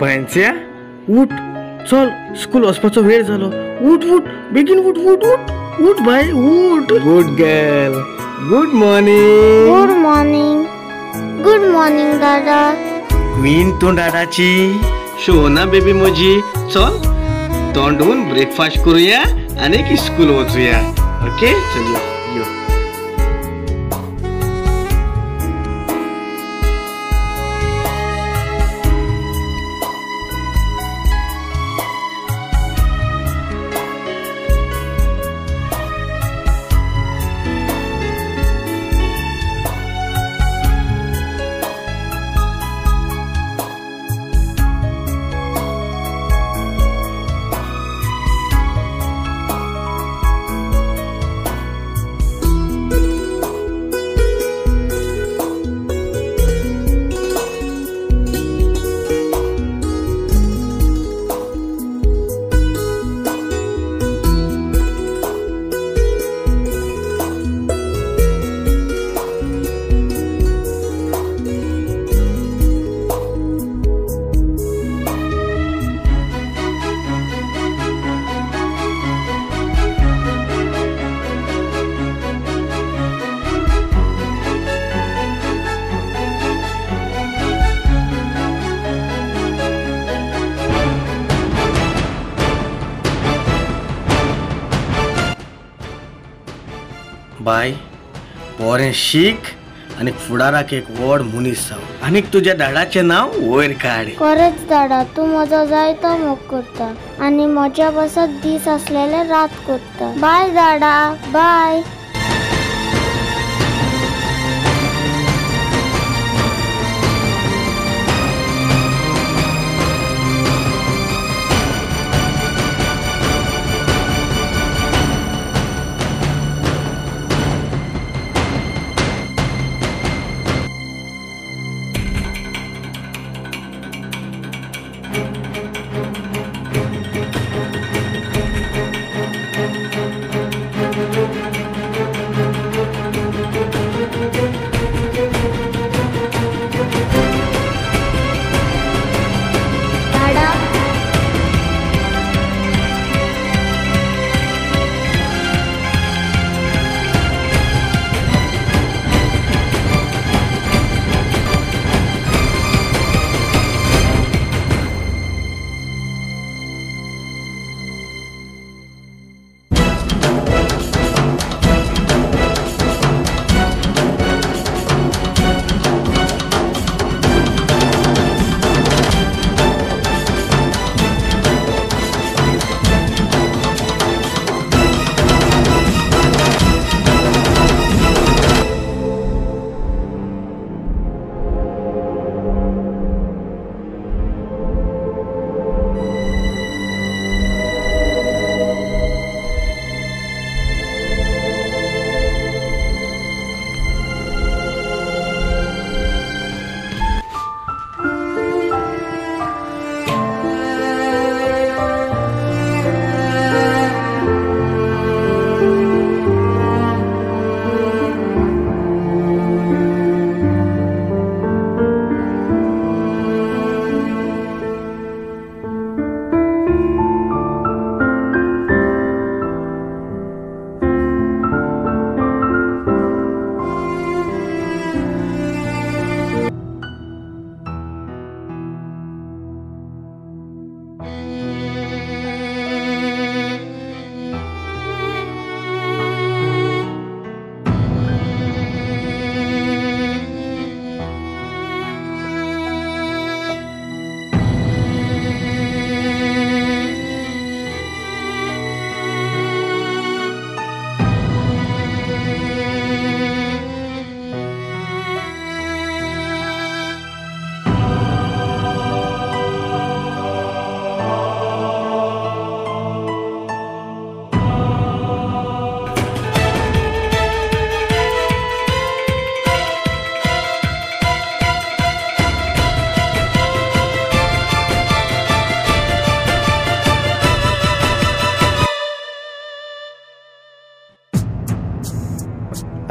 बायन्स्या उठ, चल स्कूल वचपाचो वेळ जालो. उठ उठ बेगीन उठ उठ उठ उठ बाय उठ. Good girl. Good morning. Good morning. Good morning दादा. क्वीन तूं डाडाची. शोना बेबी म्हजी, चल तोंडून ब्रेकफास्ट करूया आनी स्कूल वचूया. ओके चल यो यो. बाय बरें शीक आनी फुडाराक एक व्हड मनीस जाव आनी तुज्या डाडाचें नांव वयर काड. खरेंच दाडा, तूं म्हजो जायतो मोग करता आनी म्हज्या पासत दीस आसलेले रात करता. बाय दाडा, बाय.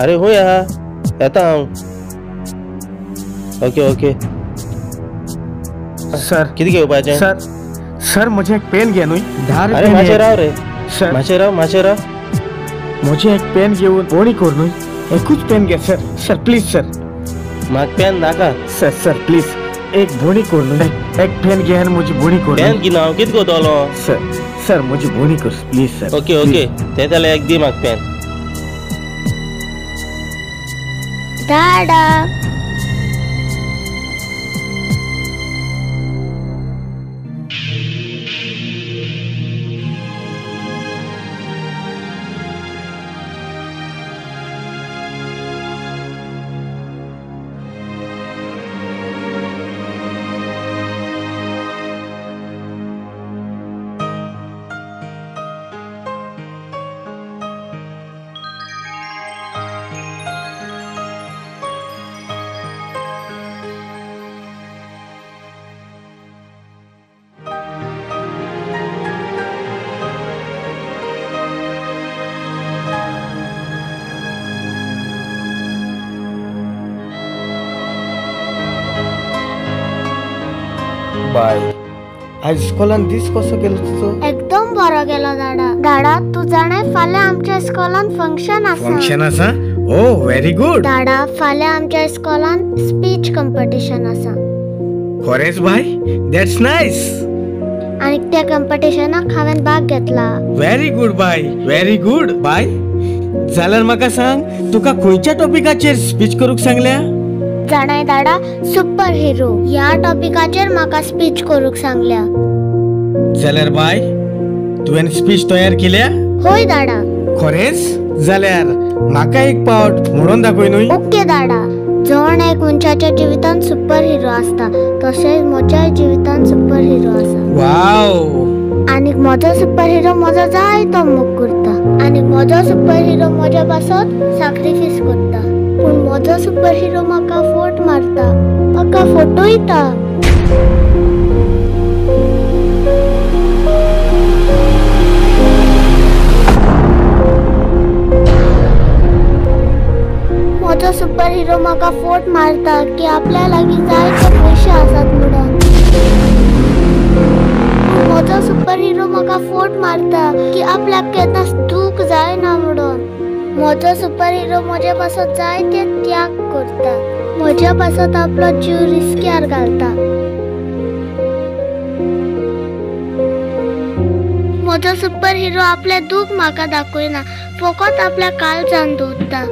अरे हो यहाँ येता हांव. Okay okay. सर कितें घेवपाचें? सर सर म्हजें एक पेन घे न्हय. 10 अरे मातशें राव रे सर, मातशें राव, मातशें राव. म्हजें एक पेन घेवन बोणी कर न्हय, एकूच पेन घे सर. Sir please sir. म्हाका पेन नाका. सर सर प्लीज एक बोणी कर न्हय, एक पेन घे आनी म्हजी बोणी कर. पेन घेवन हांव कितें करतलो? सर सर म्हजी बोणी कर प्लीज सर. ओके ओके तें जाल्यार एक दी म्हाका पेन. दाडा बाय, आज इस्कॉलान दीस कसो गेलो तुजो? एकदम बरो गेलो दाडा. दाडा तू जाणाय फाल्यां आमच्या इस्कॉलान फंक्शन आसा. फंक्शन आसा? ओ व्हेरी गुड. दाडा फाल्यां आमच्या इस्कॉलान स्पीच कॉम्पिटिशन आसा. खरेंच बाय, that's nice. आनी त्या कॉम्पिटिशनाक हांवें भाग घेतला. व्हेरी गुड बाय, व्हेरी गुड बाय. जाल्यार म्हाका सांग तुका खंयच्या टॉपिकाचेर स्पीच करूंक सांगल्या? जाणाय दाडा, सुपर हिरो ह्या टॉपिकाचेर म्हाका स्पीच करूंक सांगल्या. जाल्यार बाय तुवें स्पीच तयार केल्या? होय दाडा. खरेंच? जाल्यार म्हाका एक पावट म्हणून दाखय न्हय. ओके दाडा. जण एक मनशाच्या जिवितांत सुपर हिरो आसता तशेंच म्हज्याय जिवितांत सुपर हिरो आसा. वाव. आनी म्हजो सुपर हिरो म्हजो जायतो मोग करता आनी म्हजो सुपर हिरो म्हज्या पासत सॅक्रिफायस करता. पूण म्हजो सुपर हिरो म्हाका फोट मारता, म्हाका फोटोयता. म्हजो सुपर हिरो म्हाका फोट मारता की आपल्या लागीं जायते पयशे आसात म्हणून. म्हजो सुपर हिरो म्हाका फोट मारता की आपल्याक केन्नाच दूख जायना म्हणून. म्हजो सुपर हिरो म्हजे पासत जायते त्याग करता, म्हज्या पासत आपलो जीव रिस्क्यार घालता. म्हजो सुपर हिरो आपलें दूख म्हाका दाखयना, फकत आपल्या काळजान दवरता.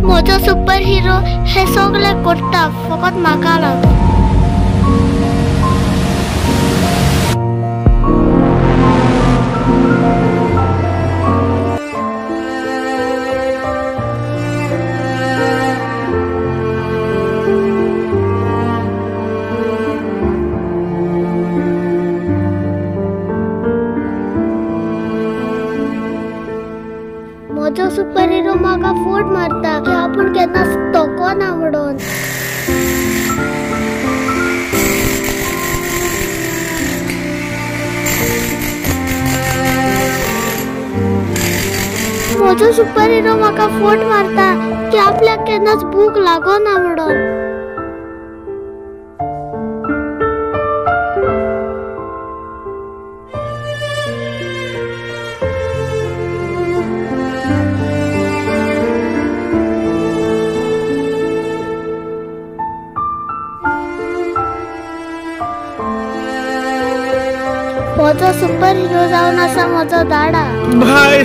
म्हजो सुपर हिरो हे सगळे करता फकत म्हाका लागून. म्हजो सुपर हिरो म्हाका फोट मारता की आपूण केन्नाच तोको ना म्हणून. म्हजो सुपर हिरो म्हाका फोट मारता की आपल्याक केन्नाच भूक लागना म्हणून. म्हजो सुपर हिरो जावन आसा म्हजो दाडा. बाय.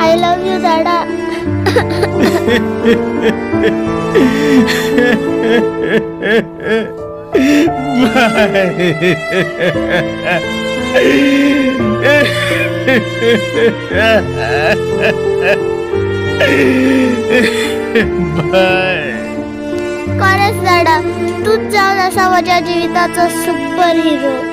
I love you दाडा. बाय. खरेंच दाडा, तूच जावन आसा म्हज्या जिविताचो सुपर हिरो.